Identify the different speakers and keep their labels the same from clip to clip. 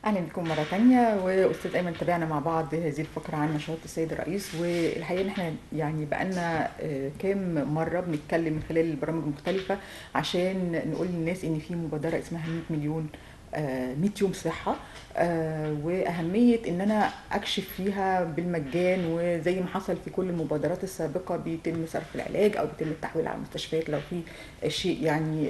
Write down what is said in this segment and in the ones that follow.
Speaker 1: اهلا بكم مرة تانية. واستاذ ايمن، تابعنا مع بعض هذه الفقرة عن نشاط السيد الرئيس، والحقيقة ان احنا يعني بقالنا كام مرة بنتكلم من خلال البرامج المختلفة عشان نقول للناس ان في مبادرة اسمها 100 مليون 100 يوم صحة، واهمية ان انا اكشف فيها بالمجان، وزي ما حصل في كل المبادرات السابقة بيتم صرف العلاج او بيتم التحويل على المستشفيات لو في شيء يعني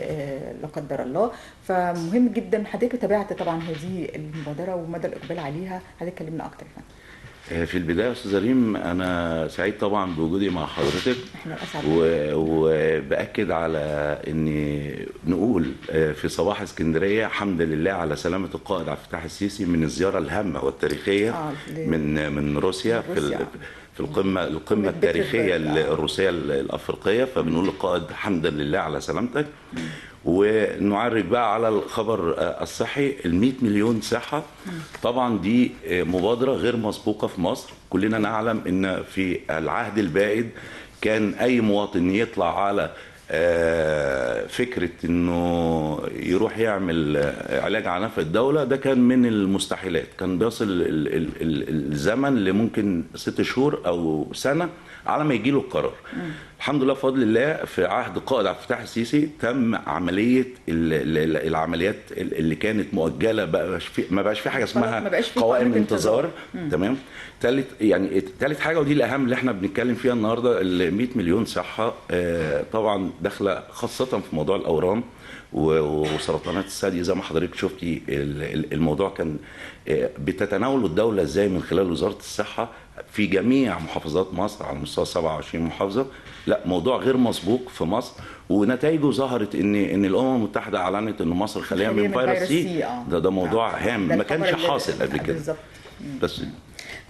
Speaker 1: لا قدر الله. فمهم جدا حضرتك تابعت طبعا هذه المبادرة ومدى الاقبال عليها، حضرتك كلمنا اكتر يا فندم.
Speaker 2: في البداية يا أستاذ ريم، أنا سعيد طبعا بوجودي مع حضرتك.
Speaker 1: احنا الاسعد.
Speaker 2: وبأكد على إن نقول في صباح اسكندرية الحمد لله على سلامة القائد عبد الفتاح السيسي من الزيارة الهامة والتاريخية من روسيا في القمة التاريخية الروسية الأفريقية. فبنقول للقائد الحمد لله على سلامتك. ونعرج بقى على الخبر الصحي، ال 100 مليون صحة. طبعا دي مبادرة غير مسبوقة في مصر. كلنا نعلم ان في العهد البائد كان اي مواطن يطلع على فكرة انه يروح يعمل علاج على نفقة الدولة، ده كان من المستحيلات. كان بيصل الزمن لممكن 6 شهور او سنة على ما يجيله القرار. الحمد لله بفضل الله في عهد القائد عبد الفتاح السيسي تم عملية العمليات اللي كانت مؤجلة، ما بقاش في حاجة اسمها قوائم انتظار. تمام. ثالث حاجة، ودي الاهم اللي احنا بنتكلم فيها النهارده، ال 100 مليون صحة طبعا داخله خاصة في موضوع الاورام وسرطانات الثدي. زي ما حضرتك شفتي الموضوع كان بتتناوله الدولة ازاي من خلال وزارة الصحة في جميع محافظات مصر على مستوى 27 محافظة. لا، موضوع غير مسبوق في مصر، ونتائجه ظهرت ان الامم المتحدة اعلنت ان مصر خالية من فيروس سي. ده موضوع هام ما كانش حاصل قبل كده
Speaker 1: بالظبط. بس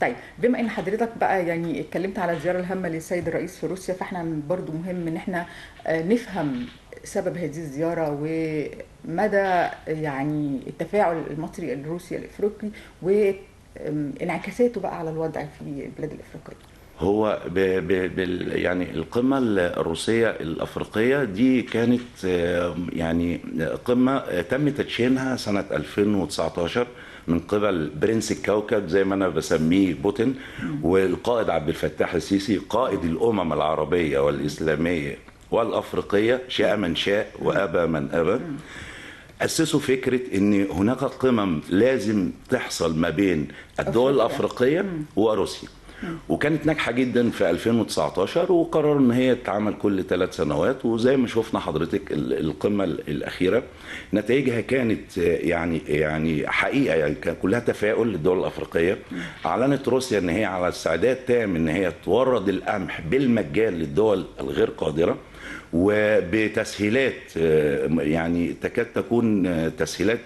Speaker 1: طيب، بما ان حضرتك بقى يعني اتكلمت على الزيارة الهامة للسيد الرئيس في روسيا، فاحنا برضو مهم ان احنا نفهم سبب هذه الزيارة ومدى يعني التفاعل المصري الروسي الافريقي وانعكاساته بقى على الوضع في البلاد الافريقية.
Speaker 2: هو يعني القمة الروسية الأفريقية دي كانت يعني قمة تم تدشينها سنة 2019 من قبل برنس الكوكب زي ما أنا بسميه بوتين، والقائد عبد الفتاح السيسي قائد الأمم العربية والإسلامية والأفريقية، شاء من شاء وأبى من أبى. أسسوا فكرة أن هناك قمم لازم تحصل ما بين الدول الأفريقية وروسيا، وكانت ناجحة جدا في 2019، وقرروا ان هي تتعمل كل 3 سنوات. وزي ما شفنا حضرتك القمه الاخيرة نتائجها كانت يعني حقيقة، يعني كان كلها تفاؤل للدول الافريقية. اعلنت روسيا ان هي على استعداد تام ان هي تورد القمح بالمجان للدول الغير قادرة، وبتسهيلات يعني تكاد تكون تسهيلات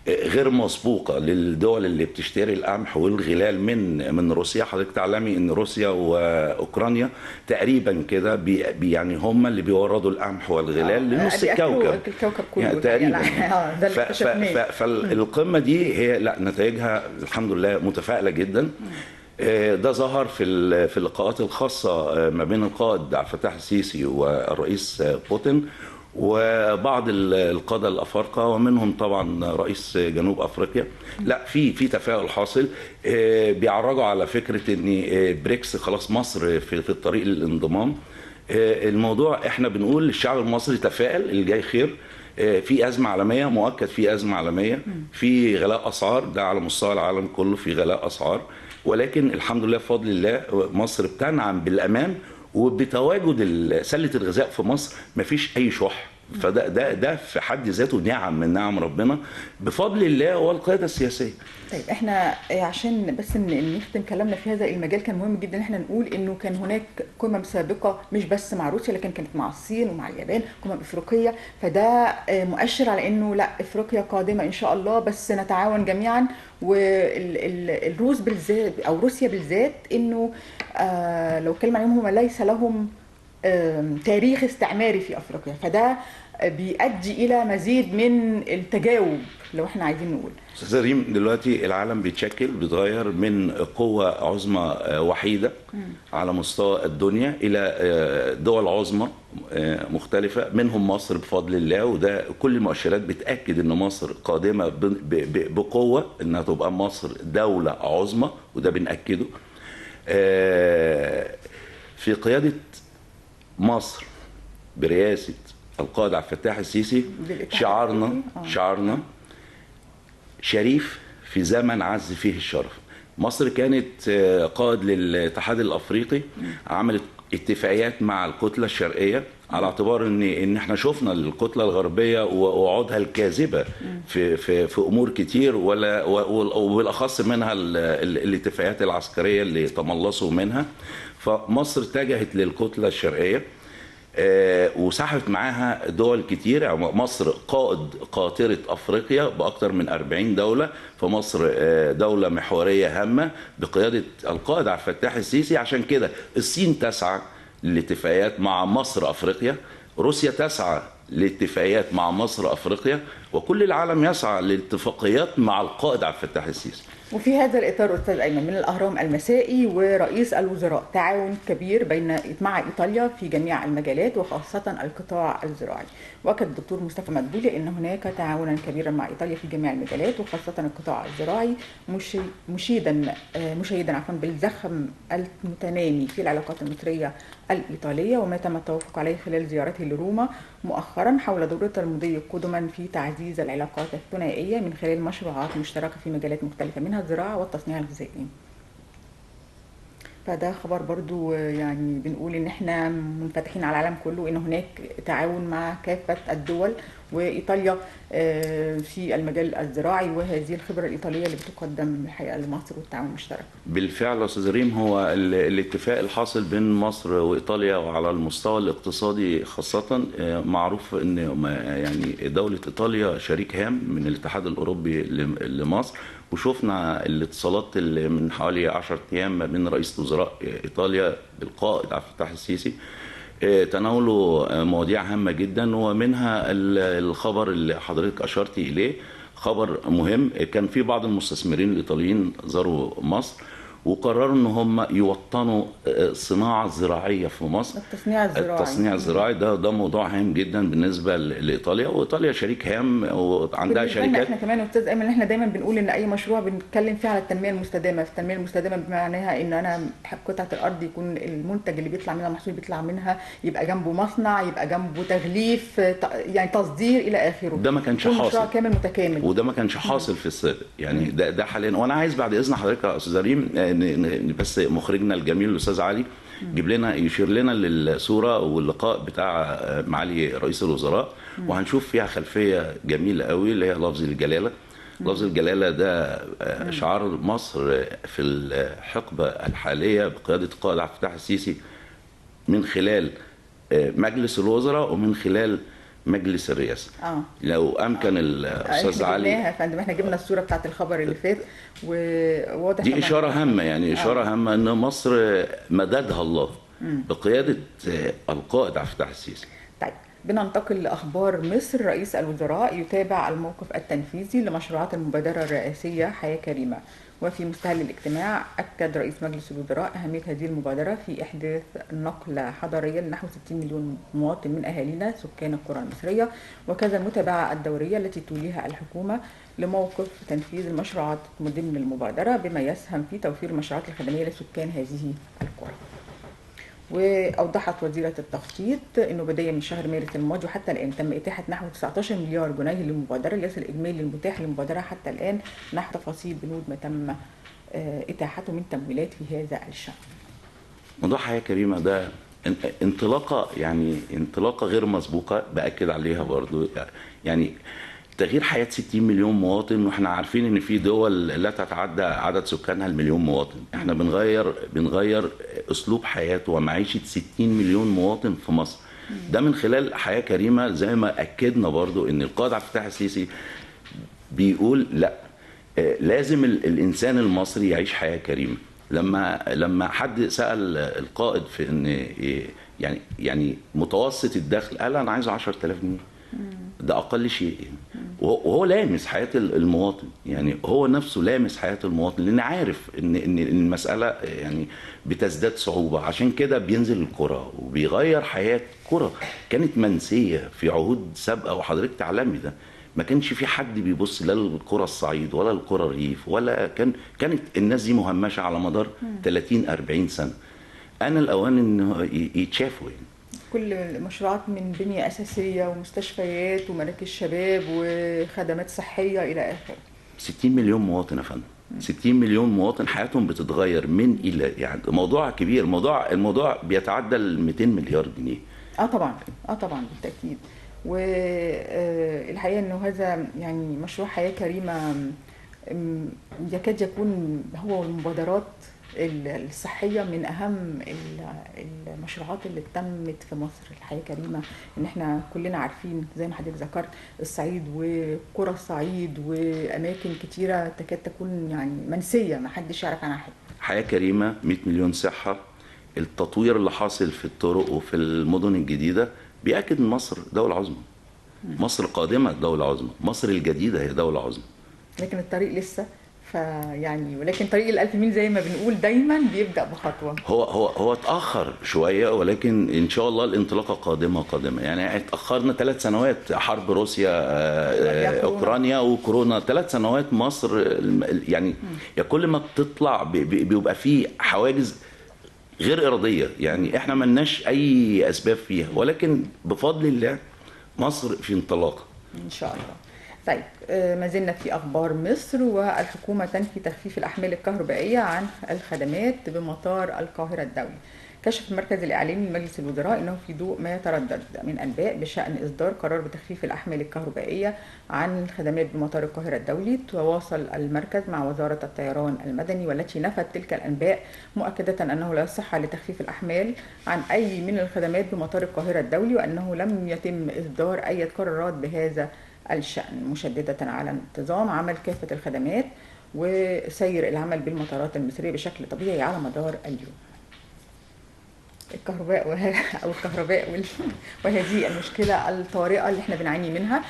Speaker 2: غير مسبوقة للدول اللي بتشتري القمح والغلال من روسيا. حضرتك تعلمي ان روسيا واوكرانيا تقريبا كده يعني هم اللي بيوردوا القمح والغلال لنص الكوكب
Speaker 1: كله
Speaker 2: يعني تقريبا. فالقمه دي هي لا نتائجها الحمد لله متفائلة جدا. ده ظهر في اللقاءات الخاصة ما بين القائد عبد الفتاح السيسي والرئيس بوتين وبعض القادة الافارقة، ومنهم طبعا رئيس جنوب افريقيا. لا، في تفاؤل حاصل. بيعرجوا على فكرة ان بريكس خلاص مصر في الطريق للانضمام. الموضوع احنا بنقول للشعب المصري تفائل، اللي جاي خير. في ازمة عالمية مؤكد، في ازمة عالمية، في غلاء اسعار، ده على مستوى العالم كله في غلاء اسعار، ولكن الحمد لله بفضل الله مصر بتنعم بالامان وبتواجد سله الغذاء في مصر، مفيش اي شح. فده ده ده في حد ذاته نعم من نعم ربنا بفضل الله والقيادة السياسية.
Speaker 1: طيب، احنا عشان بس نختم كلامنا في هذا المجال، كان مهم جدا ان احنا نقول انه كان هناك قمم سابقه مش بس مع روسيا، لكن كانت مع الصين ومع اليابان، قمم افريقية. فده مؤشر على انه لا، افريقيا قادمة ان شاء الله، بس نتعاون جميعا. والروس بالذات او روسيا بالذات، انه لو اتكلم عليهم هم ليس لهم تاريخ استعماري في افريقيا، فده بيؤدي الى مزيد من التجاوب لو احنا عايزين نقول.
Speaker 2: استاذ ريم، دلوقتي العالم بيتشكل، بيتغير من قوة عظمى وحيدة على مستوى الدنيا الى دول عظمى مختلفة، منهم مصر بفضل الله، وده كل المؤشرات بتأكد ان مصر قادمة بقوة، انها تبقى مصر دولة عظمى، وده بنأكده. في قيادة مصر برئاسة القائد عبد الفتاح السيسي، شعارنا شريف في زمن عز فيه الشرف. مصر كانت قائد للاتحاد الافريقي، عملت اتفاقيات مع الكتلة الشرقية على اعتبار ان احنا شفنا الكتلة الغربية ووعودها الكاذبة في في في امور كتير، ولا وبالاخص منها الاتفاقيات العسكرية اللي تملصوا منها. فمصر اتجهت للكتله الشرقية وسحبت معاها دول كتير. مصر قائد قاطرة أفريقيا بأكثر من 40 دولة، فمصر دولة محورية هامة بقيادة القائد عبد الفتاح السيسي. عشان كده الصين تسعى لاتفاقيات مع مصر أفريقيا، روسيا تسعى لاتفاقيات مع مصر أفريقيا، وكل العالم يسعى لاتفاقيات مع القائد عبد الفتاح السيسي.
Speaker 1: وفي هذا الإطار أستاذ أيمن، من الأهرام المسائي ورئيس الوزراء تعاون كبير مع إيطاليا في جميع المجالات وخاصة القطاع الزراعي. وأكد الدكتور مصطفى مدبولي أن هناك تعاونا كبيرا مع إيطاليا في جميع المجالات وخاصة القطاع الزراعي، مشيدا بالزخم المتنامي في العلاقات المصرية الإيطالية وما تم التوافق عليه خلال زيارته لروما مؤخرا حول ضرورة المضي قدما في تعزيز العلاقات الثنائية من خلال مشروعات مشتركة في مجالات مختلفة منها الزراعة والتصنيع الغذائي. فده خبر برضو يعني بنقول ان احنا منفتحين على العالم كله، ان هناك تعاون مع كافة الدول، وإيطاليا في المجال الزراعي وهذه الخبرة الإيطالية اللي بتقدم الحقيقة لمصر والتعاون المشترك.
Speaker 2: بالفعل يا أستاذ ريم، هو الاتفاق الحاصل بين مصر وإيطاليا وعلى المستوى الاقتصادي خاصة، معروف ان يعني دولة إيطاليا شريك هام من الاتحاد الأوروبي لمصر، وشوفنا الاتصالات اللي من حوالي 10 أيام ما بين رئيس وزراء إيطاليا بالقائد عبد الفتاح السيسي، تناولوا مواضيع هامة جدا، ومنها الخبر اللي حضرتك أشرتي إليه، خبر مهم. كان في بعض المستثمرين الإيطاليين زاروا مصر وقرروا ان هم يوطنوا صناعة زراعية في مصر،
Speaker 1: التصنيع الزراعي.
Speaker 2: التصنيع الزراعي ده موضوع هام جدا بالنسبة لايطاليا، وايطاليا شريك هام وعندها شركات.
Speaker 1: احنا كمان يا استاذ ايمن احنا دايما بنقول ان اي مشروع بنتكلم فيه على التنمية المستدامة، التنمية المستدامة بمعناها ان انا قطعه الارض يكون المنتج اللي بيطلع منها، المحصول بيطلع منها، يبقى جنبه مصنع، يبقى جنبه تغليف، يعني تصدير الى اخره.
Speaker 2: ده ما كانش حاصل،
Speaker 1: مشروع كامل متكامل،
Speaker 2: وده ما كانش حاصل في السابق. يعني ده حاليا. وانا عايز بعد اذن حضرتك يا استاذ ريم، بس مخرجنا الجميل الاستاذ علي جيب لنا، يشير لنا للصورة واللقاء بتاع معالي رئيس الوزراء، وهنشوف فيها خلفية جميلة قوي اللي هي لفظ الجلاله. لفظ الجلاله ده شعار مصر في الحقبة الحالية بقيادة القائد عبد الفتاح السيسي من خلال مجلس الوزراء ومن خلال مجلس الرئاسة. لو امكن الاستاذ علي،
Speaker 1: يا فندم احنا جبنا الصورة بتاعت الخبر اللي فات، وواضح
Speaker 2: دي اشارة هامة، يعني اشارة هامة ان مصر مددها الله بقيادة القائد عبد الفتاح السيسي.
Speaker 1: طيب بننتقل لاخبار مصر. رئيس الوزراء يتابع الموقف التنفيذي لمشروعات المبادرة الرئاسية حياة كريمة. وفي مستهل الاجتماع أكد رئيس مجلس الوزراء أهمية هذه المبادرة في إحداث نقلة حضارية لنحو 60 مليون مواطن من أهالينا سكان القرى المصرية، وكذا المتابعة الدورية التي توليها الحكومة لموقف تنفيذ المشروعات ضمن المبادرة بما يسهم في توفير المشروعات الخدمية لسكان هذه القرى. وأوضحت وزيرة التخطيط أنه بداية من شهر مارس الماضي وحتى الآن تم إتاحة نحو 19 مليار جنيه للمبادرة، ليصل الإجمالي المتاح للمبادرة حتى الآن نحو تفاصيل بنود ما تم إتاحته من تمويلات في هذا الشأن.
Speaker 2: موضوع حياة كريمة ده انطلاقة، يعني انطلاقة غير مسبوقة، بأكد عليها برضو، يعني تغيير حياة 60 مليون مواطن، واحنا عارفين ان في دول لا تتعدى عدد سكانها المليون مواطن. احنا بنغير اسلوب حياة ومعيشة 60 مليون مواطن في مصر، ده من خلال حياة كريمة. زي ما اكدنا برضو ان القائد عبد الفتاح السيسي بيقول لا، لازم الانسان المصري يعيش حياة كريمة. لما حد سأل القائد في ان يعني متوسط الدخل، قال انا عايز 10,000 جنيه. ده اقل شيء يعني. وهو لامس حياة المواطن، يعني هو نفسه لامس حياة المواطن، لان عارف ان المسالة يعني بتزداد صعوبة. عشان كده بينزل القرى وبيغير حياة قرى كانت منسية في عهود سابقه، وحضرتك تعلمي ده ما كانش في حد بيبص لا للقرى الصعيد ولا للقرى الريف، ولا كانت الناس دي مهمشه على مدار 30 40 سنة. انا الاوان ان يتشافوا يعني.
Speaker 1: كل المشروعات من بنية أساسية ومستشفيات ومراكز شباب وخدمات صحية إلى آخره.
Speaker 2: 60 مليون مواطن يا فندم، 60 مليون مواطن حياتهم بتتغير من إلى، يعني موضوع كبير، الموضوع بيتعدى ال 200 مليار جنيه.
Speaker 1: طبعا، طبعا بالتأكيد. والحقيقة إنه هذا يعني مشروع حياة كريمة يكاد يكون هو المبادرات الصحية من أهم المشروعات اللي تمت في مصر. الحياة كريمة إن إحنا كلنا عارفين زي ما حضرتك ذكرت الصعيد وقرى الصعيد وأماكن كتيرة تكاد تكون يعني منسية ما حدش يعرف عنها حاجة.
Speaker 2: حياة كريمة 100 مليون صحة، التطوير اللي حاصل في الطرق وفي المدن الجديدة بيأكد إن مصر دولة عظمى. مصر قادمة دولة عظمى، مصر الجديدة هي دولة عظمى.
Speaker 1: لكن الطريق لسه، فيعني ولكن طريق الألف ميل زي ما بنقول دايما بيبدأ بخطوة.
Speaker 2: هو اتأخر شوية، ولكن إن شاء الله الانطلاقة قادمة. يعني اتأخرنا 3 سنوات، حرب روسيا أوكرانيا وكورونا، 3 سنوات مصر يعني كل ما بتطلع بيبقى فيه حواجز غير إرادية، يعني احنا ملناش أي أسباب فيها، ولكن بفضل الله مصر في انطلاقة
Speaker 1: إن شاء الله. طيب، ما زلنا في أخبار مصر. والحكومة تنفي تخفيف الأحمال الكهربائية عن الخدمات بمطار القاهرة الدولي. كشف المركز الإعلامي لمجلس الوزراء أنه في ضوء ما يتردد من أنباء بشأن إصدار قرار بتخفيف الأحمال الكهربائية عن الخدمات بمطار القاهرة الدولي، تواصل المركز مع وزارة الطيران المدني والتي نفت تلك الأنباء، مؤكدة أنه لا صحة لتخفيف الأحمال عن أي من الخدمات بمطار القاهرة الدولي، وأنه لم يتم إصدار أي قرارات بهذا الشأن، مشددة على انتظام عمل كافة الخدمات وسير العمل بالمطارات المصرية بشكل طبيعي على مدار اليوم. الكهرباء أو الكهرباء وهذه المشكلة الطارئة اللي احنا بنعاني منها،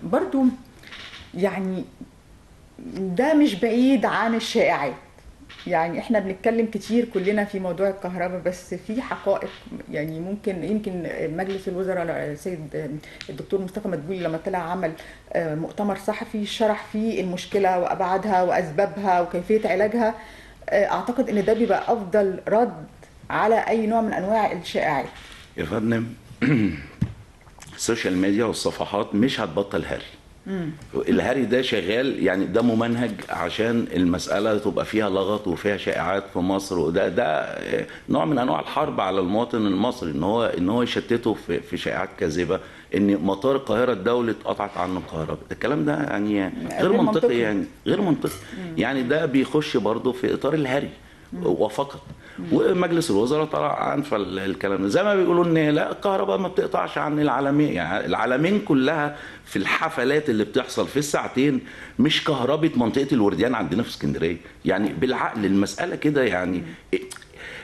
Speaker 1: وبرضو يعني ده مش بعيد عن الشائعات. يعني احنا بنتكلم كتير كلنا في موضوع الكهرباء، بس في حقائق يعني ممكن يمكن مجلس الوزراء السيد الدكتور مصطفى مدبولي لما طلع عمل مؤتمر صحفي شرح فيه المشكلة وأبعادها وأسبابها وكيفية علاجها. اعتقد ان ده بيبقى افضل رد على اي نوع من انواع الشائعات.
Speaker 2: يا فندم ال social media والصفحات مش هتبطل هري. الهري ده شغال، يعني ده ممنهج عشان المسألة تبقى فيها لغط وفيها شائعات في مصر، وده ده نوع من انواع الحرب على المواطن المصري، ان هو يشتته في شائعات كاذبة، ان مطار القاهرة الدولي اتقطعت عنه الكهرباء. الكلام ده يعني غير منطقي، يعني غير منطقي. يعني ده بيخش برضه في اطار الهري وفقط. ومجلس الوزراء طلع انفى الكلام ده، زي ما بيقولوا ان لا الكهرباء ما بتقطعش عن العالمين، يعني العالمين كلها في الحفلات اللي بتحصل في الساعتين مش كهربة منطقة الورديان عندنا في اسكندرية. يعني بالعقل المسالة كده، يعني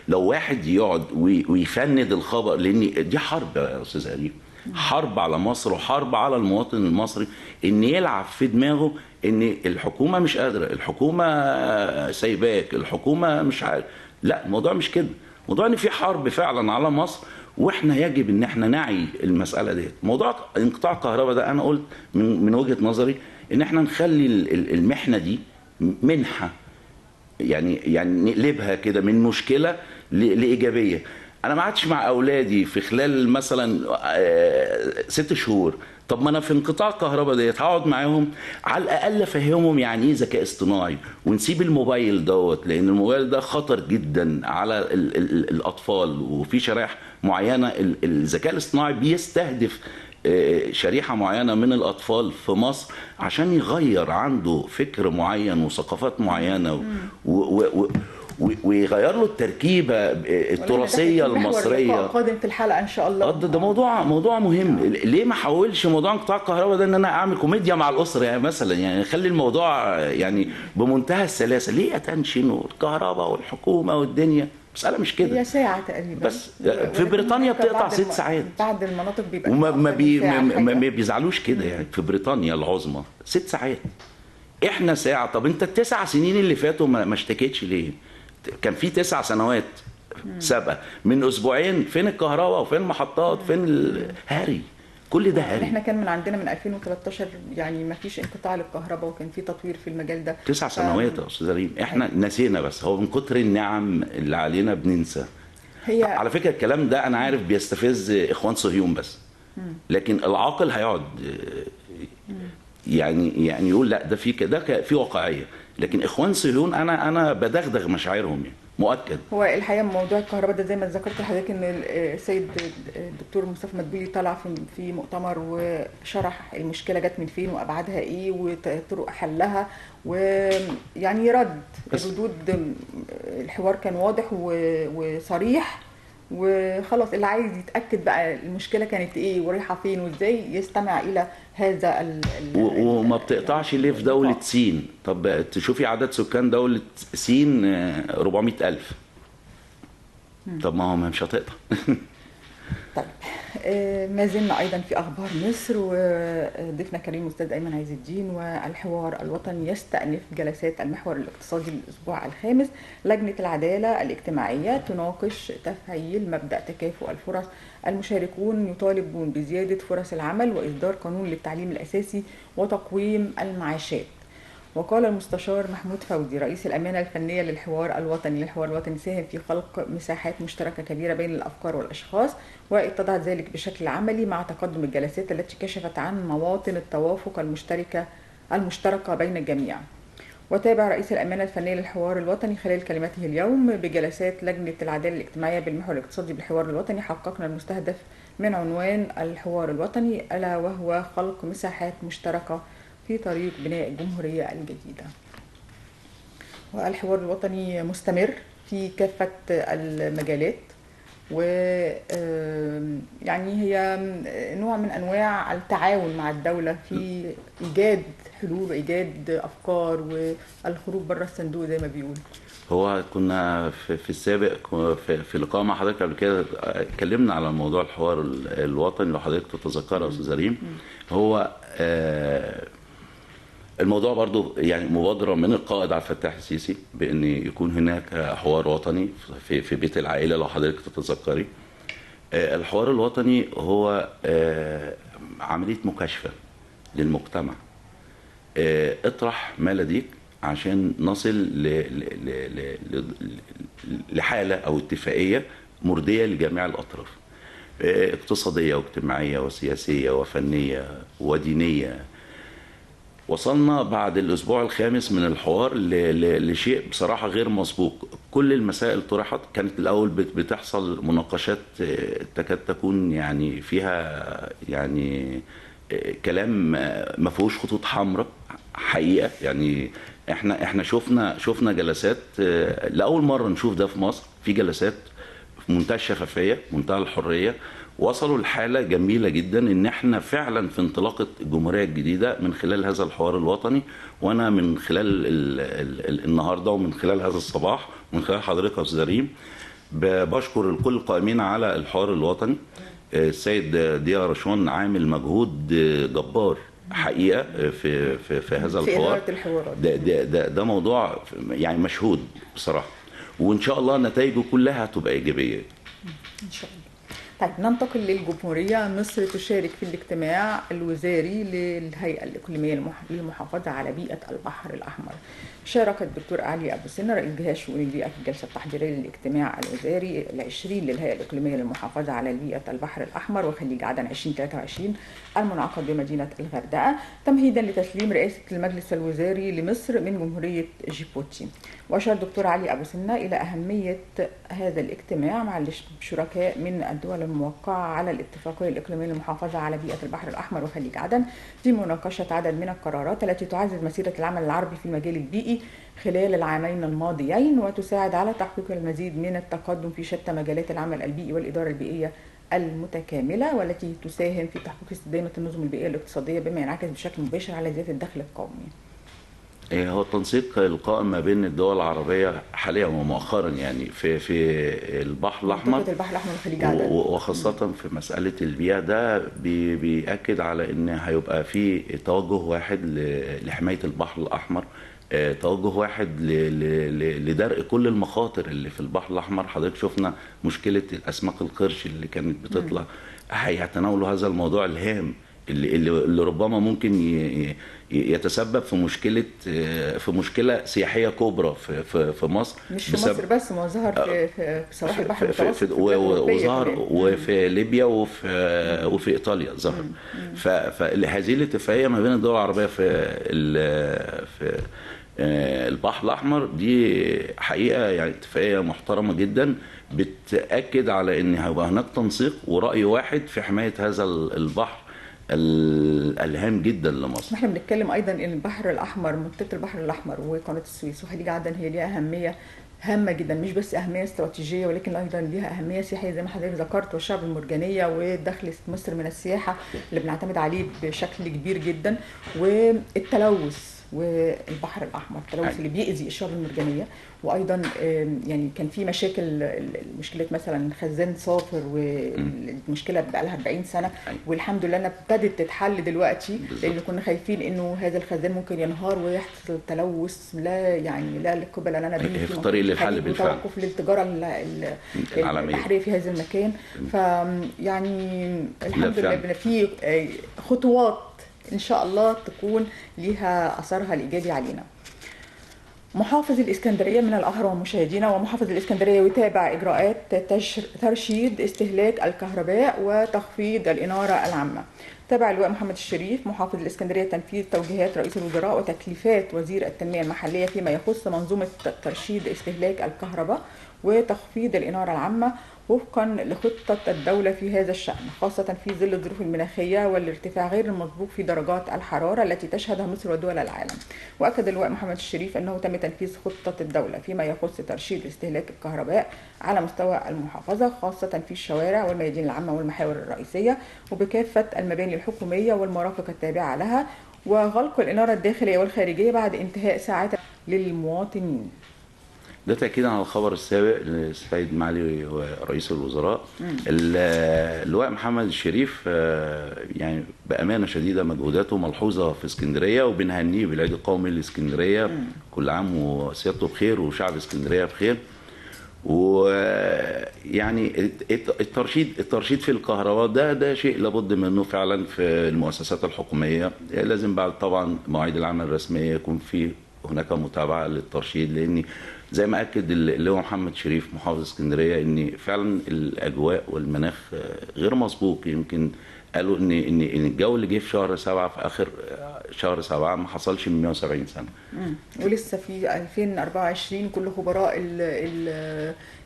Speaker 2: لو واحد يقعد ويفند الخبر، لان دي حرب يا استاذ قريب، حرب على مصر وحرب على المواطن المصري، ان يلعب في دماغه ان الحكومة مش قادرة، الحكومة سايباك، الحكومة مش عارف. لا، الموضوع مش كده، الموضوع ان في حرب فعلا على مصر، واحنا يجب ان احنا نعي المسالة ديت. موضوع انقطاع الكهرباء ده انا قلت من وجهه نظري ان احنا نخلي المحنة دي منحه، يعني نقلبها كده من مشكلة لايجابيه. انا ما عادش مع اولادي في خلال مثلا 6 شهور، طب ما انا في انقطاع الكهرباء ديت هقعد معاهم على الاقل افهمهم يعني ايه ذكاء اصطناعي، ونسيب الموبايل دوت، لان الموبايل ده خطر جدا على ال ال الاطفال، وفي شرائح معينة الذكاء الاصطناعي بيستهدف شريحة معينة من الاطفال في مصر عشان يغير عنده فكر معين وثقافات معينة ويغير له التركيبة التراثية المصرية.
Speaker 1: قادم في الحلقة ان شاء الله.
Speaker 2: ده موضوع مهم. ليه ما احولش موضوع انقطاع الكهرباء ده ان انا اعمل كوميديا مع الاسرة، يعني مثلا، يعني اخلي الموضوع يعني بمنتهى السلاسة. ليه اتنشن والكهرباء والحكومة والدنيا؟ مسالة مش كده،
Speaker 1: هي ساعة تقريبا
Speaker 2: بس. في بريطانيا بتقطع 6 ساعات،
Speaker 1: بعض المناطق بيبقى
Speaker 2: وما ما بيزعلوش كده يعني. في بريطانيا العظمى 6 ساعات، احنا ساعة. طب انت ال9 سنين اللي فاتوا ما اشتكيتش ليه؟ كان في 9 سنوات سابقه من اسبوعين، فين الكهرباء وفين المحطات فين الهري؟ كل ده هري.
Speaker 1: احنا كان من عندنا من 2013 يعني ما فيش انقطاع للكهرباء، وكان في تطوير في المجال ده.
Speaker 2: 9 سنوات يا استاذ ريم، احنا نسينا، بس هو من كتر النعم اللي علينا بننسى. هي على فكرة الكلام ده انا عارف بيستفز اخوان صهيون بس، لكن العاقل هيقعد يعني يقول لا ده في ده في واقعية. لكن اخوان صهيون انا بدغدغ مشاعرهم يعني مؤكد.
Speaker 1: هو الحقيقة موضوع الكهرباء ده زي ما ذكرت لحضرتك ان السيد الدكتور مصطفى مدبولي طلع في مؤتمر وشرح المشكلة جت من فين وابعادها ايه وطرق حلها، ويعني رد ردود الحوار كان واضح وصريح، وخلاص اللي عايز يتاكد بقى المشكلة كانت ايه ورايحه فين وازاي يستمع الى هذا
Speaker 2: وما بتقطعش ليه في دولة سين؟ طب تشوفي عدد سكان دولة سين 400,000. طب ما هو مش هتقطع.
Speaker 1: طيب ما زلنا ايضا في اخبار مصر، وضيفنا كريم استاذ ايمن عز الدين، والحوار الوطني يستأنف جلسات المحور الاقتصادي للاسبوع الخامس. لجنة العدالة الاجتماعية تناقش تفعيل مبدأ تكافؤ الفرص، المشاركون يطالبون بزيادة فرص العمل واصدار قانون للتعليم الاساسي وتقويم المعاشات. وقال المستشار محمود فوزي رئيس الأمانة الفنية للحوار الوطني، الحوار الوطني ساهم في خلق مساحات مشتركة كبيرة بين الأفكار والأشخاص، واتضح ذلك بشكل عملي مع تقدم الجلسات التي كشفت عن مواطن التوافق المشتركة بين الجميع. وتابع رئيس الأمانة الفنية للحوار الوطني خلال كلمته اليوم بجلسات لجنة العدالة الاجتماعية بالمحور الاقتصادي بالحوار الوطني، حققنا المستهدف من عنوان الحوار الوطني، ألا وهو خلق مساحات مشتركة في طريق بناء الجمهورية الجديدة. والحوار الوطني مستمر في كافة المجالات، و يعني هي نوع من أنواع التعاون مع الدولة في إيجاد حلول وإيجاد أفكار والخروج بره الصندوق زي ما بيقولوا.
Speaker 2: هو كنا في السابق في لقاء مع حضرتك قبل كده اتكلمنا على موضوع الحوار الوطني، لو حضرتك تتذكر يا أستاذ ريم. هو الموضوع برضو يعني مبادرة من القائد عبد الفتاح السيسي بأن يكون هناك حوار وطني في بيت العائلة، لو حضرتك تتذكري. الحوار الوطني هو عملية مكاشفة للمجتمع، اطرح ما لديك عشان نصل لحالة أو اتفاقية مرضية لجميع الأطراف، اقتصادية واجتماعية وسياسية وفنية ودينية. وصلنا بعد الأسبوع الخامس من الحوار لشيء بصراحة غير مسبوق. كل المسائل طرحت. كانت الأول بتحصل مناقشات تكاد تكون يعني فيها يعني كلام ما فيهوش خطوط حمراء حقيقة. يعني احنا شفنا جلسات لأول مرة نشوف ده في مصر، في جلسات في منتهى الشفافية، منتهى الحرية. وصلوا لحالة جميلة جدا ان احنا فعلا في انطلاقة الجمهورية الجديدة من خلال هذا الحوار الوطني. وانا من خلال النهاردة ومن خلال هذا الصباح ومن خلال حضرتك يا استاذ ريم بشكر الكل القائمين على الحوار الوطني. السيد ضياء رشوان عامل مجهود جبار حقيقة في في في هذا الحوار. ده ده ده, ده موضوع يعني مشهود بصراحة، وان شاء الله نتائجه كلها هتبقى ايجابية
Speaker 1: ان شاء الله. طيب ننتقل للجمهورية. مصر تشارك في الاجتماع الوزاري للهيئة الإقليمية للمحافظة على بيئة البحر الأحمر. شارك الدكتور علي أبو سنة رئيس جهاز شؤون البيئة في الجلسة التحضيرية للاجتماع الوزاري 20 للهيئة الإقليمية للمحافظة على بيئة البحر الأحمر وخليج عدن 2023 المنعقد بمدينة الغردقة، تمهيدا لتسليم رئاسة المجلس الوزاري لمصر من جمهورية جيبوتي. وأشار الدكتور علي أبو سنة إلى أهمية هذا الاجتماع مع الشركاء من الدول الموقعة على الاتفاقية الإقليمية للمحافظة على بيئة البحر الأحمر وخليج عدن في مناقشة عدد من القرارات التي تعزز مسيرة العمل العربي في المجال البيئي خلال العامين الماضيين، وتساعد على تحقيق المزيد من التقدم في شتى مجالات العمل البيئي والإدارة البيئية المتكاملة، والتي تساهم في تحقيق استدامة النظم البيئية الاقتصادية بما ينعكس بشكل مباشر على زيادة الدخل القومي.
Speaker 2: هو التنسيق القائم ما بين الدول العربية حاليا ومؤخرا يعني في البحر الأحمر،
Speaker 1: منطقة البحر الأحمر والخليج عدن،
Speaker 2: وخاصة في مسألة البيئة. ده بيأكد على إن هيبقى في توجه واحد لحماية البحر الأحمر، توجه واحد لدرء كل المخاطر اللي في البحر الأحمر. حضرتك شفنا مشكلة الأسماك القرش اللي كانت بتطلع، هيتناولوا هذا الموضوع الهام اللي ربما ممكن يتسبب في مشكلة سياحية كبرى في مصر.
Speaker 1: مش في مصر بس، ما ظهر في سواحل البحر المتوسط
Speaker 2: وظهر وفي ليبيا وفي ايطاليا ظهر. فهذه الاتفاقية ما بين الدول العربية في البحر الاحمر دي حقيقة يعني اتفاقية محترمه جدا، بتاكد على ان هيبقى هناك تنسيق وراي واحد في حماية هذا البحر الهام جدا لمصر.
Speaker 1: احنا بنتكلم ايضا ان البحر الاحمر، منطقة البحر الاحمر وقناة السويس وخليج عدن هي ليها اهمية هامة جدا، مش بس اهمية استراتيجية ولكن ايضا ليها اهمية سياحية زي ما حضرتك ذكرت، والشعب المرجانيه ودخل مصر من السياحة اللي بنعتمد عليه بشكل كبير جدا، والتلوث والبحر الاحمر، التلوث اللي بيأذي الشعب المرجانيه. وايضا يعني كان في مشاكل، مشكلة مثلا خزان صافر والمشكلة بقى لها 40 سنة، والحمد لله انها ابتدت تتحل دلوقتي، لان كنا خايفين انه هذا الخزان ممكن ينهار ويحصل تلوث لا يعني لا قبل لنا به
Speaker 2: في طريق للحل بالفعل،
Speaker 1: وتوقف للتجارة البحرية في هذا المكان. فيعني الحمد لله في خطوات إن شاء الله تكون لها أثرها الإيجابي علينا. محافظ الإسكندرية من الأهرام مشاهدينا، ومحافظ الإسكندرية يتابع إجراءات ترشيد استهلاك الكهرباء وتخفيض الإنارة العامة. تابع اللواء محمد الشريف محافظ الإسكندرية تنفيذ توجيهات رئيس الوزراء وتكليفات وزير التنمية المحلية فيما يخص منظومة ترشيد استهلاك الكهرباء وتخفيض الإنارة العامة وفقا لخطة الدولة في هذا الشأن، خاصة في ظل الظروف المناخية والارتفاع غير المسبوق في درجات الحرارة التي تشهدها مصر ودول العالم. وأكد اللواء محمد الشريف أنه تم تنفيذ خطة الدولة فيما يخص ترشيد استهلاك الكهرباء على مستوى المحافظة، خاصة في الشوارع والميادين العامة والمحاور الرئيسية وبكافة المباني الحكومية والمرافق التابعة لها، وغلق الإنارة الداخلية والخارجية بعد انتهاء ساعات للمواطنين.
Speaker 2: ده تأكيدا على الخبر السابق للسيد معالي رئيس الوزراء. اللواء محمد الشريف يعني بأمانة شديدة مجهوداته ملحوظة في اسكندرية، وبنهنيه بالعيد القومي لاسكندرية، كل عام وسيادته بخير وشعب اسكندرية بخير. ويعني الترشيد في الكهرباء ده شيء لابد منه فعلا في المؤسسات الحكومية. لازم بعد طبعا مواعيد العمل الرسمية يكون في هناك متابعة للترشيد، لأن زي ما أكد اللواء محمد شريف محافظ اسكندرية إن فعلا الأجواء والمناخ غير مسبوق. يمكن قالوا إن الجو اللي جه في شهر 7 في آخر شهر 7 ما حصلش من 170 سنة.
Speaker 1: ولسه في 2024 كل خبراء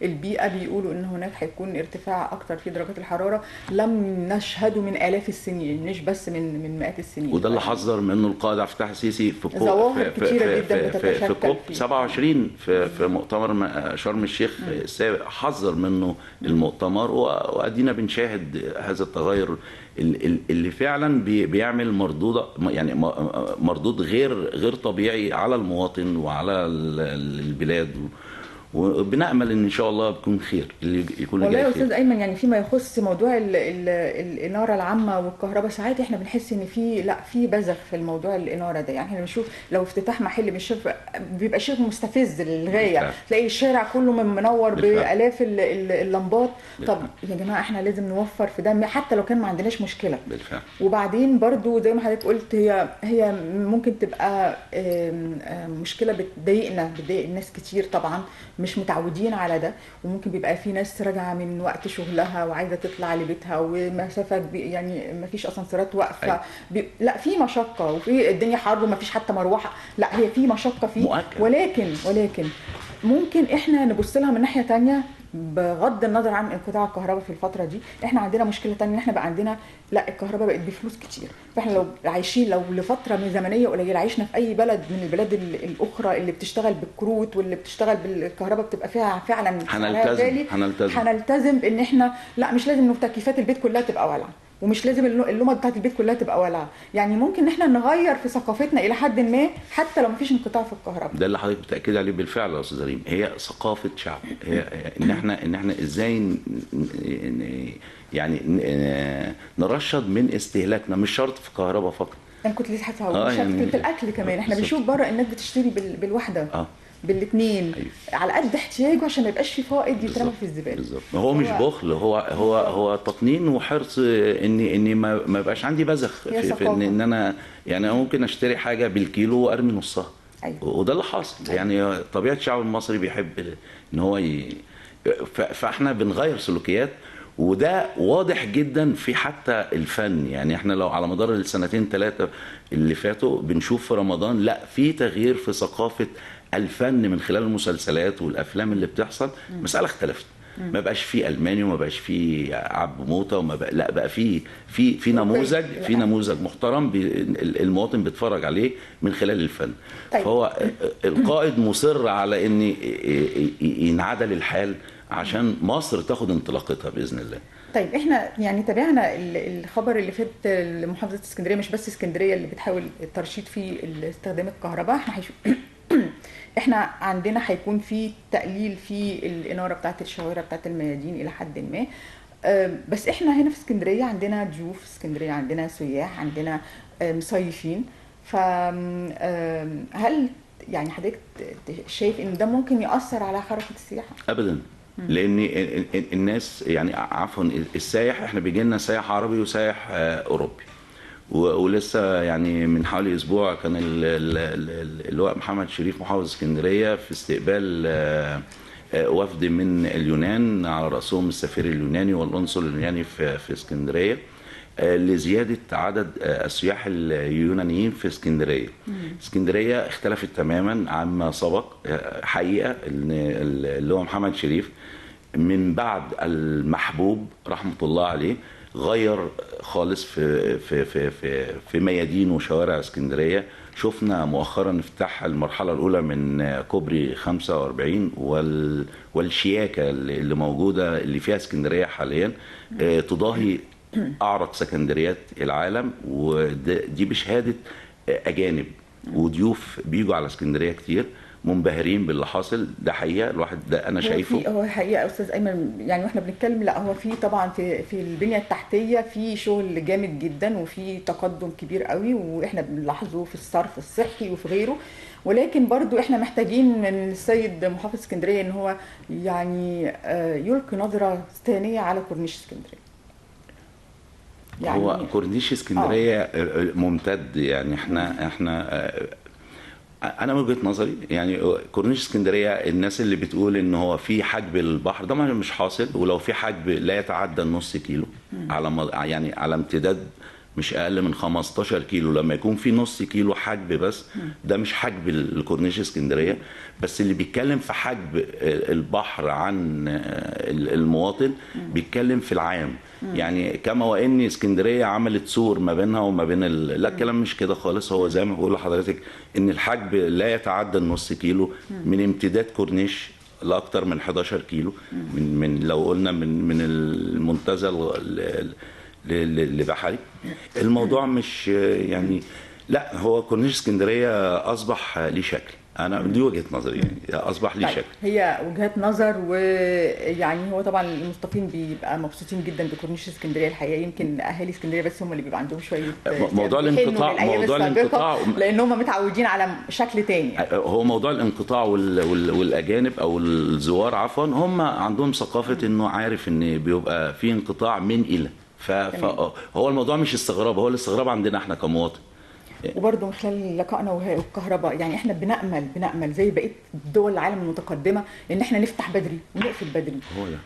Speaker 1: البيئة بيقولوا إن هناك هيكون ارتفاع أكتر في درجات الحرارة لم نشهده من آلاف السنين، مش بس من مئات السنين.
Speaker 2: وده اللي حذر منه القائد عبد الفتاح السيسي في
Speaker 1: ظواهر كتيرة جدا بتتشكل
Speaker 2: في كوب 27 في مؤتمر شرم الشيخ السابق، حذر منه المؤتمر، وأدينا بنشاهد هذا التغير اللي فعلا بيعمل مردود، يعني مردود غير طبيعي على المواطن وعلى البلاد، وبنأمل ان شاء الله بيكون خير اللي يكون
Speaker 1: والله يا استاذ ايمن. يعني فيما يخص موضوع الاناره العامة والكهرباء، ساعات احنا بنحس ان في بذخ في الموضوع الاناره ده. يعني احنا بنشوف لو افتتاح محل بنشوف بيبقى شيء مستفز للغاية، تلاقي الشارع كله منور بالاف اللمبات. طب يا جماعة احنا لازم نوفر في ده حتى لو كان ما عندناش مشكلة.
Speaker 2: بالفعل.
Speaker 1: وبعدين برضو زي ما حضرتك قلت هي ممكن تبقى مشكلة بتضايقنا، بتضايق الناس كتير طبعا، مش متعودين على ده، وممكن بيبقى في ناس راجعه من وقت شغلها وعايزه تطلع لبيتها ومسافه يعني ما فيش اسانسيرات واقفة، لا في مشقة، وفي الدنيا حر وما فيش حتى مروحة، لا هي في مشقة فيه، ولكن ممكن احنا نبص لها من ناحية ثانية بغض النظر عن انقطاع الكهرباء في الفترة دي. احنا عندنا مشكلة ثانية ان احنا بقى عندنا لا الكهرباء بقت بفلوس كتير، فاحنا لو عايشين لو لفترة زمنية قليله عشنا في اي بلد من البلاد الاخرى اللي بتشتغل بالكروت واللي بتشتغل بالكهرباء بتبقى فيها فعلا
Speaker 2: هنلتزم بان
Speaker 1: احنا لا مش لازم ان تكييفات البيت كلها تبقى والعه، ومش لازم اللمبة بتاعت البيت كلها تبقى والعه. يعني ممكن ان احنا نغير في ثقافتنا الى حد ما حتى لو مفيش انقطاع في الكهرباء.
Speaker 2: ده اللي حضرتك بتاكد عليه بالفعل يا استاذ ريم، هي ثقافة شعب، هي ان احنا ازاي يعني نرشد من استهلاكنا، مش شرط في الكهرباء فقط.
Speaker 1: انا كنت لسه هقول مش شرط يعني في الاكل كمان، احنا بنشوف بره الناس بتشتري بالواحده بالاثنين. أيوه. على قد احتياجه عشان ما يبقاش في فائض يترمى في الزبالة.
Speaker 2: بالظبط، هو مش بخل، هو تقنين وحرص اني ما يبقاش عندي بذخ في ان انا يعني ممكن اشتري حاجة بالكيلو وارمي نصها. أيوه. وده اللي حاصل. أيوه. يعني طبيعة الشعب المصري بيحب ان هو فاحنا بنغير سلوكيات، وده واضح جدا في حتى الفن. يعني احنا لو على مدار السنتين ثلاثة اللي فاتوا بنشوف في رمضان لا في تغيير في ثقافة الفن من خلال المسلسلات والافلام اللي بتحصل. مسألة اختلفت، ما بقاش في الماني وما بقاش في عبد موته وما بقى لا بقى في في في نموذج، في نموذج محترم المواطن بيتفرج عليه من خلال الفن. طيب. فهو القائد مصر على ان ينعدل الحال عشان مصر تاخد انطلاقتها باذن الله.
Speaker 1: طيب احنا يعني تابعنا الخبر اللي فات لمحافظه اسكندرية، مش بس اسكندرية اللي بتحاول الترشيد في استخدام الكهرباء، احنا عندنا هيكون في تقليل في الاناره بتاعه الشوارع بتاعه الميادين الى حد ما. بس احنا هنا في اسكندرية عندنا ضيوف في اسكندرية، عندنا سياح، عندنا مصيفين، فهل يعني حضرتك شايف ان ده ممكن ياثر على حركة السياحة؟
Speaker 2: ابدا، لان الناس يعني عفوا السايح، احنا بيجي لنا سايح عربي وسايح اوروبي، ولسه يعني من حوالي اسبوع كان اللواء محمد شريف محافظ اسكندرية في استقبال وفد من اليونان على راسهم السفير اليوناني والقنصل اليوناني في اسكندرية لزيادة عدد السياح اليونانيين في اسكندرية. اسكندرية اختلفت تماما عما سبق. حقيقة ان اللواء محمد شريف من بعد المحبوب رحمه الله عليه غير خالص في في في في في ميادين وشوارع اسكندرية. شفنا مؤخرا افتتاح المرحلة الاولى من كوبري 45 والشياكه اللي موجودة اللي فيها اسكندرية حاليا تضاهي اعرق سكندريات العالم، ودي بشهادة اجانب وضيوف بيجوا على اسكندرية كتير منبهرين باللي حاصل. ده حقيقة الواحد ده انا شايفه.
Speaker 1: هو حقيقة يا استاذ ايمن، يعني واحنا بنتكلم لا هو في طبعا في البنية التحتية في شغل جامد جدا وفي تقدم كبير قوي، واحنا بنلاحظه في الصرف الصحي وفي غيره، ولكن برضو احنا محتاجين من السيد محافظ اسكندرية ان هو يعني يلقي نظره ثانية على كورنيش اسكندرية.
Speaker 2: يعني هو كورنيش اسكندرية ممتد، يعني احنا انا من وجهه نظري يعني كورنيش اسكندرية الناس اللي بتقول ان هو في حجب البحر ده مش حاصل، ولو في حجب لا يتعدى النص كيلو على يعني على امتداد مش اقل من 15 كيلو، لما يكون في نص كيلو حجب بس ده مش حجب الكورنيش اسكندرية. بس اللي بيتكلم في حجب البحر عن المواطن بيتكلم في العام، يعني كما وان اسكندرية عملت سور ما بينها وما بين لا الكلام مش كده خالص. هو زي ما بقول لحضرتك ان الحجب لا يتعدى النص كيلو من امتداد كورنيش لاكثر من 11 كيلو من لو قلنا من المنتزه لبحري. الموضوع مش يعني لا، هو كورنيش اسكندرية اصبح ليه شكل، انا دي وجهه نظري، يعني اصبح ليه شكل.
Speaker 1: هي وجهات نظر، ويعني هو طبعا المستقيم بيبقى مبسوطين جدا بكورنيش اسكندرية الحقيقة، يمكن اهالي اسكندرية بس هم اللي بيبقى عندهم شوية
Speaker 2: موضوع الانقطاع، موضوع الانقطاع
Speaker 1: لان هم متعودين على شكل تاني يعني.
Speaker 2: هو موضوع الانقطاع والاجانب او الزوار عفوا، هم عندهم ثقافة انه عارف ان بيبقى في انقطاع من الى، فهو الموضوع مش استغراب، هو الاستغراب عندنا احنا كمواطن.
Speaker 1: وبرضه من خلال لقائنا والكهرباء، يعني احنا بنأمل زي بقية دول العالم المتقدمة ان احنا نفتح بدري ونقفل بدري.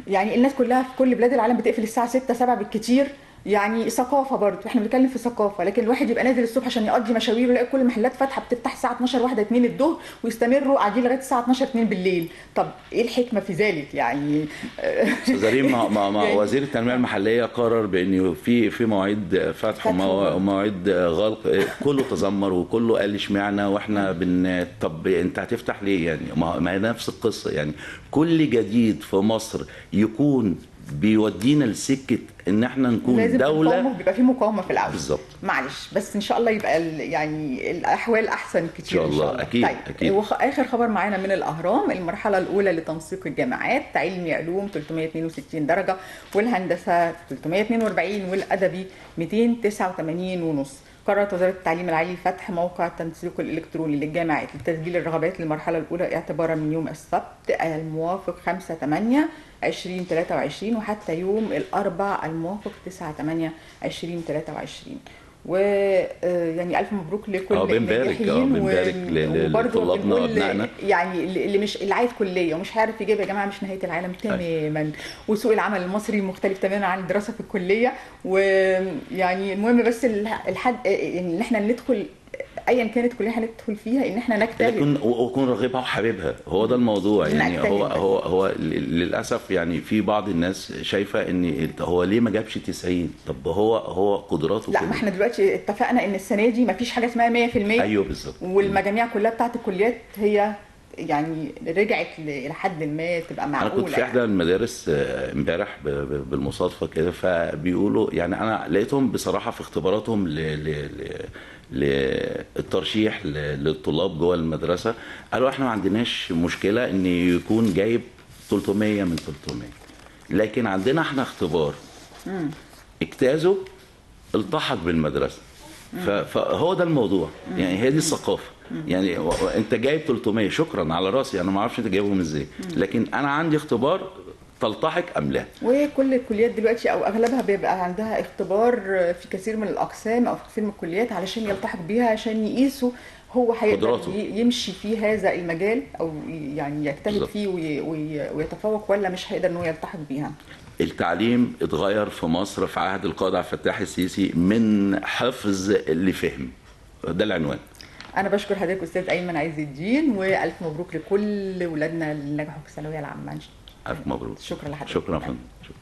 Speaker 1: يعني الناس كلها في كل بلاد العالم بتقفل الساعة 6 7 بالكتير، يعني ثقافة برضه، احنا بنتكلم في ثقافة. لكن الواحد يبقى نازل الصبح عشان يقضي مشاويره يلاقي كل المحلات فاتحة، بتفتح الساعة 12 1 2 الظهر ويستمروا قاعدين لغاية الساعة 12 2 بالليل. طب ايه الحكمة في ذلك يعني؟
Speaker 2: استاذ ريم، ما وزير التنمية المحلية قرر بان في مواعيد فتح ومواعيد غلق، كله تذمر وكله قال اشمعنى واحنا طب انت هتفتح ليه يعني؟ ما هي نفس القصة يعني. كل جديد في مصر يكون بيودينا لسكه ان احنا نكون
Speaker 1: لازم
Speaker 2: دولة.
Speaker 1: بيبقى في مقاومة في الاول
Speaker 2: بالظبط.
Speaker 1: معلش، بس ان شاء الله يبقى يعني الاحوال احسن كتير
Speaker 2: ان شاء الله. اكيد.
Speaker 1: طيب.
Speaker 2: اكيد.
Speaker 1: واخر خبر معانا من الاهرام، المرحلة الاولى لتنسيق الجامعات، علمي علوم 362 درجه، والهندسة 342، والادبي 289.5. قررت وزارة التعليم العالي فتح موقع التنسيق الإلكتروني للجامعات لتسجيل الرغبات للمرحلة الأولى اعتبارا من يوم السبت الموافق 5/8/2023 وحتى يوم الأربع الموافق 9/8/2023. ويعني ألف مبروك لكل
Speaker 2: الناجحين، بنبارك لطلابنا وأبنائنا.
Speaker 1: يعني اللي مش اللي عايز كلية ومش عارف يجيب، يا جماعة مش نهاية العالم تماما. وسوق العمل المصري مختلف تماما عن الدراسة في الكلية، ويعني المهم بس الحد يعني ان احنا ندخل ايا كانت كليه هندخل فيها ان احنا نجتهد،
Speaker 2: ويكون راغبها وحاببها. هو ده الموضوع يعني. هو للاسف يعني في بعض الناس شايفه ان هو ليه ما جابش 90؟ طب هو قدراته
Speaker 1: لا، ما احنا دلوقتي اتفقنا ان السنة دي ما فيش حاجة اسمها 100%.
Speaker 2: ايوه بالظبط.
Speaker 1: والمجاميع كلها بتاعت الكليات هي يعني رجعت لحد ما تبقى معقولة.
Speaker 2: انا كنت في احدى المدارس امبارح بالمصادفه كده، فبيقولوا يعني انا لقيتهم بصراحة في اختباراتهم للترشيح للطلاب جوه المدرسة، قالوا احنا ما عندناش مشكلة ان يكون جايب 300 من 300، لكن عندنا احنا اختبار اجتازه التحق بالمدرسة. فهو ده الموضوع يعني، هي دي الثقافة. يعني انت جايب 300 شكرا على راسي، انا ما اعرفش انت جايبهم ازاي، لكن انا عندي اختبار تلتحق ام لا.
Speaker 1: وكل الكليات دلوقتي او اغلبها بيبقى عندها اختبار في كثير من الاقسام او في كثير من الكليات علشان يلتحق بيها، عشان يقيسوا هو هيقدر يمشي في هذا المجال او يعني يجتهد فيه ويتفوق ولا مش هيقدر ان هو يلتحق بيها.
Speaker 2: التعليم اتغير في مصر في عهد القائد عبد الفتاح السيسي من حفظ لفهم، ده العنوان.
Speaker 1: انا بشكر حضرتك استاذ ايمن عز الدين، والف مبروك لكل ولادنا اللي نجحوا في الثانوية العامة.
Speaker 2: الف مبروك.
Speaker 1: شكرا لحضرتك.
Speaker 2: شكرا يا فندم. شكرا.